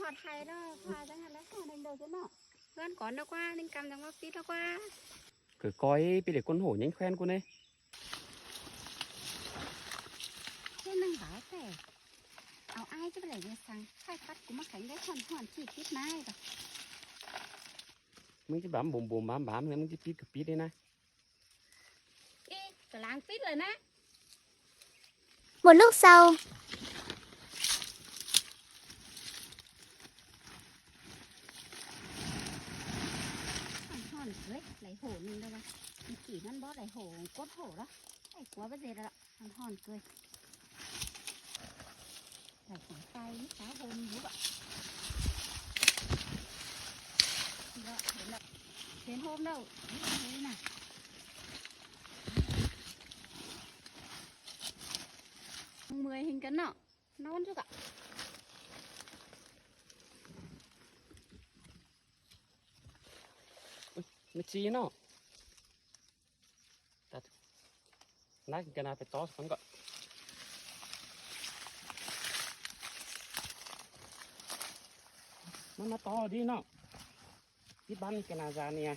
ພໍໄທແລ້ວ ພາຈັ່ງຫັ້ນແຫຼະ ເຮົາໜຶ່ງເດີເນາະ ເຮືອນກ່ອນດອກວ່າ ໜຶ່ງກຳຈັ່ງວ່າປິດດອກວ່າ ຄືກ້ອຍໄປເລີຍ ກົ້ນໂຫຍັງແຂວນກູເນ ເທື່ອໜຶ່ງຫຼາຍແທ້ ເອົາອ້າຍຈະໄປໄດ້ຈັ່ງຊັ້ນ ໄຟປັດກູມາແຂງໄດ້ຮ້ອນໆ ຂີ້ປິດມາກະ ມຶງຈະບາມບຸມໆ ບາມໆ ແລ້ວມຶງຈະປິດກະປິດເດ້ນະ. ອີ ກຳລັງປິດແລ້ວນະ ໝົດລູກເຊົາ ຮ້ອນໆ ເອີຍ ໄຫຼໂຫໜຶ່ງແລ້ວວະ ມັນກີ້ມັນບໍ່ໄຫຼໂຫ ກົດໂຫລະ ໄອ້ກົວໄປເສຍແລ້ວ ຮ້ອນໆ ເກີຍ. ໃສ່ຂອງໃສ່ ມີສາໂຮມຢູ່ບະ ເຫັນແລ້ວ ເຫັນໂຮມແລ້ວ ນີ້ນະ ເມື່ອຍເຫັນກັນເນາະ ນອນຢູ່ກະ ເມັດຊີເນາະ. ຕັດ ນັກກະນາໄປຕໍ່ມັນກໍ ມັນມາຕໍ່ດີເນາະ ປິດບານນີ້ກະນາຈາເນຍ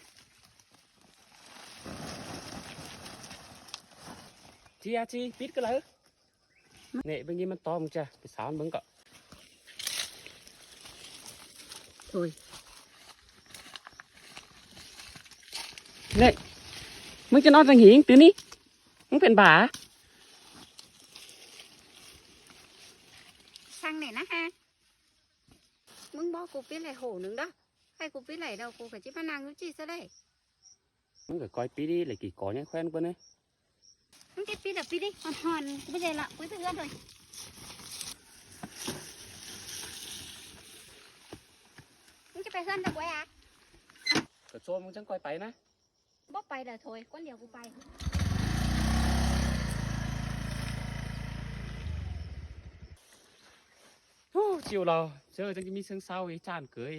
ຈີອາຈີ ປິດກະເລີຍ. ເນ ເບິ່ງນີ້ມັນຕໍ່ ມຶງຈະໄປສາວມັນເບິ່ງກໍ ໂອ້ຍ ເນ ມຶງຈະນອນສັງຫີງຕື່ນນີ້ ມຶງເປັນບາ ຊ່າງແດ່ນະຮະ ມຶງບອກກູປິດໄຫຼໂຫໜຶ່ງເດີ ໃຫ້ກູປິດໄຫຼແລ້ວ ກູກະຊິມານັ່ງຢູ່ຈີ້ຊະໄດ. ມັນກໍກ້ອຍປີດີ ແລະກີ່ກໍຍັງແຂວນເບິ່ງເນ ມັນຕິດປີດອະປີດີ ຮ້ອນໆ ກູບໍ່ໄດ້ລະ ກູໄປເຮືອນເລີຍ ມຶງຈະໄປເຮືອນດອກແວອະ ກະໂຊມ ມຶງຈັ່ງຄ່ອຍໄປນະ ບໍ່ໄປລະໂຖຍ ຄົນດຽວກູໄປ ໂອ້ ຊິວລາວ ເຈີຈັ່ງຈະມີເຊິ່ງເຊົາອີຈານເກີຍ.